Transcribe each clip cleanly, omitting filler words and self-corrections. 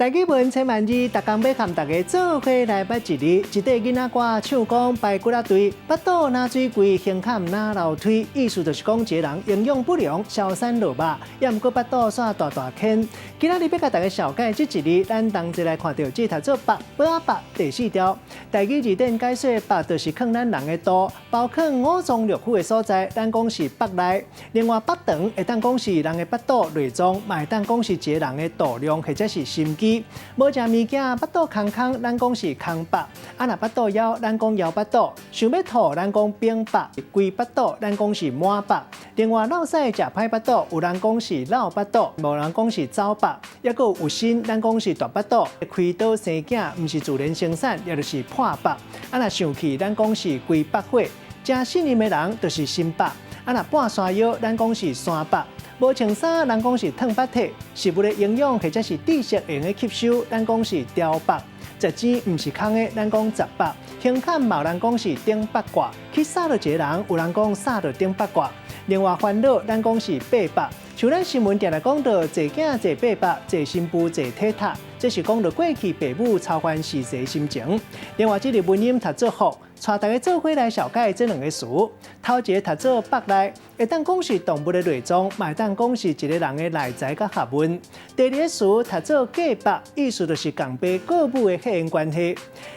台語文千萬字，逐工欲佮大家做伙來捌一字。一塊囡仔歌唱講排骨仔隊，腹肚若水櫃，胸坎若樓梯，意思就是講一个人營養不良，消瘦落肉，也毋過腹肚煞大大坑。今仔日欲共大家紹介這一字，咱同齊來看著這讀做腹，脯仔腹第四條。台語字典解說，腹就是囥咱人的肚，包括五臟六腑的所在，咱講是腹內。另外，腹腸會當講是人的腹肚內臟，嘛會當講是一个人的度量或者是心機。無食物件，腹肚空空，咱講是空腹；啊，若腹肚枵，咱講枵腹肚；想欲吐，咱講反腹；規腹肚，咱講是滿腹。另外，落屎食歹腹肚，有人講是落腹肚，無人講是走腹。抑閣有身，咱講是大腹肚。開刀生囝，毋是自然生產，也就是破腹。啊，若生氣，咱講是規腹火。誠信任的人，就是心腹。啊，若半山腰，咱講是山腹。無穿衫，人講是褪腹體；食物的營養或者是知識會用得吸收，咱講是調腹。食錢毋是空的，咱講十腹。胸坎嘛有人講是頂八卦，去殺著一个人，有人講殺著頂八卦。另外煩惱，咱講是八百。像咱新聞定定講著濟囝濟八百，濟新婦濟體貼，這是講著過去爸母操煩時勢心情。另外，這個文音讀做福，帶大家做伙來紹介這兩个詞。頭一个讀做腹內，會當講是動物的內臟，嘛會當講是一个人的內在佮學問。第二个詞讀做隔腹，意思就是仝爸顧母的血緣關係。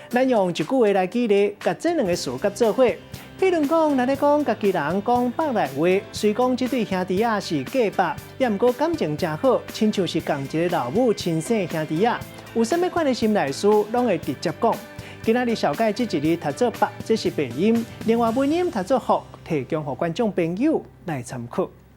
咱用一句話來舉例，共這兩个詞佮做伙。譬如講，咱咧講家己人講腹內話，雖講這對兄弟仔是隔腹，也毋過感情誠好，親像是仝一个老母親生兄弟仔。有啥物款的心內事，攏會直接講。今仔日紹介這一字讀做腹，這是白音；另外文音讀做福，提供予觀眾朋友來參考。